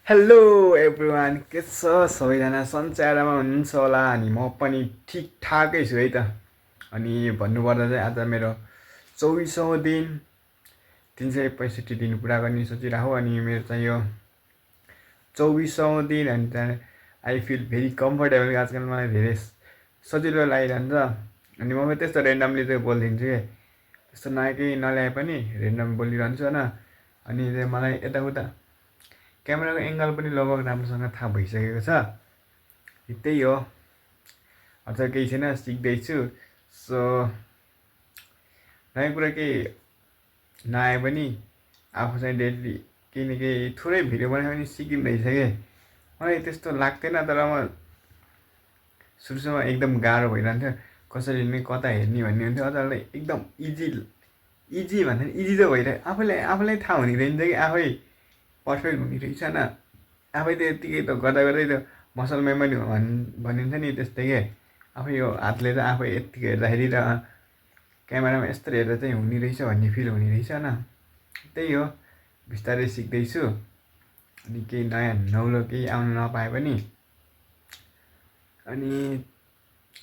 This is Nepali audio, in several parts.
हेलो एभ्रिवान, के छ सबैजना सन्चै हुनुहुन्छ होला। अनि म पनि ठिकठाकै छु है त। अनि भन्नुपर्दा चाहिँ आज मेरो 24औँ दिन 365 दिन पुरा गर्ने सोचिरहेको। अनि मेरो चाहिँ यो 24औँ दिन। अनि त्यहाँ आई फिल भेरी कम्फर्टेबल। आजकल मलाई धेरै सजिलो लागिरहन्छ। अनि म त्यस्तो रेन्डमली चाहिँ बोलिदिन्छु कि त्यस्तो नयाँ केही नल्याए पनि रेन्डम बोलिरहन्छु होइन। अनि चाहिँ मलाई यताउता क्यामेराको एङ्गल पनि लगभग राम्रोसँग थाहा भइसकेको छ। त्यही हो, अझ केही छैन, सिक्दैछु। सो नयाँ कुरा केही नआए पनि आफू चाहिँ डेली केही न केही थोरै भिडियो बनायो भने सिकिँदैछ कि। मलाई त्यस्तो लाग्थेन, तर म सुरु एकदम गाह्रो भइरहन्थ्यो। कसरी नै कता हेर्ने भन्ने हुन्थ्यो। अझ एकदम इजी भन्दा पनि इजी त भइरह्यो। आफूलाई थाहा हुने रहेछ कि आफै पर्फेक्ट हुने रहेछ होइन। आफै त यत्तिकै त गर्दा गर्दै त मसल मेमोरी भनिन्छ नि, त्यस्तै के। आफै यो हातले त आफै यत्तिकै हेर्दाखेरि र क्यामेरामा यस्तो हेर्दा चाहिँ हुने रहेछ भन्ने फिल हुने रहेछ होइन। त्यही हो, बिस्तारै सिक्दैछु। अनि केही नयाँ नौलो केही आउनु नपाए पनि। अनि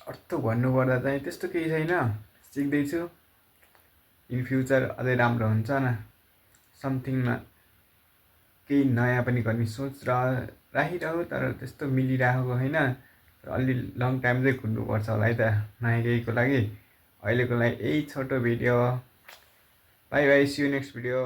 अर्थ भन्नुपर्दा चाहिँ त्यस्तो केही छैन, सिक्दैछु। इन फ्युचर अझै राम्रो हुन्छ न, समथिङमा केही नयाँ पनि गर्ने सोच राखिरह्यो। तर त्यस्तो मिलिरहेको होइन। अलि लङ टाइम चाहिँ कुद्नुपर्छ होला है त नयाँ केहीको लागि। अहिलेको लागि यही छोटो video. Bye bye, see you next video.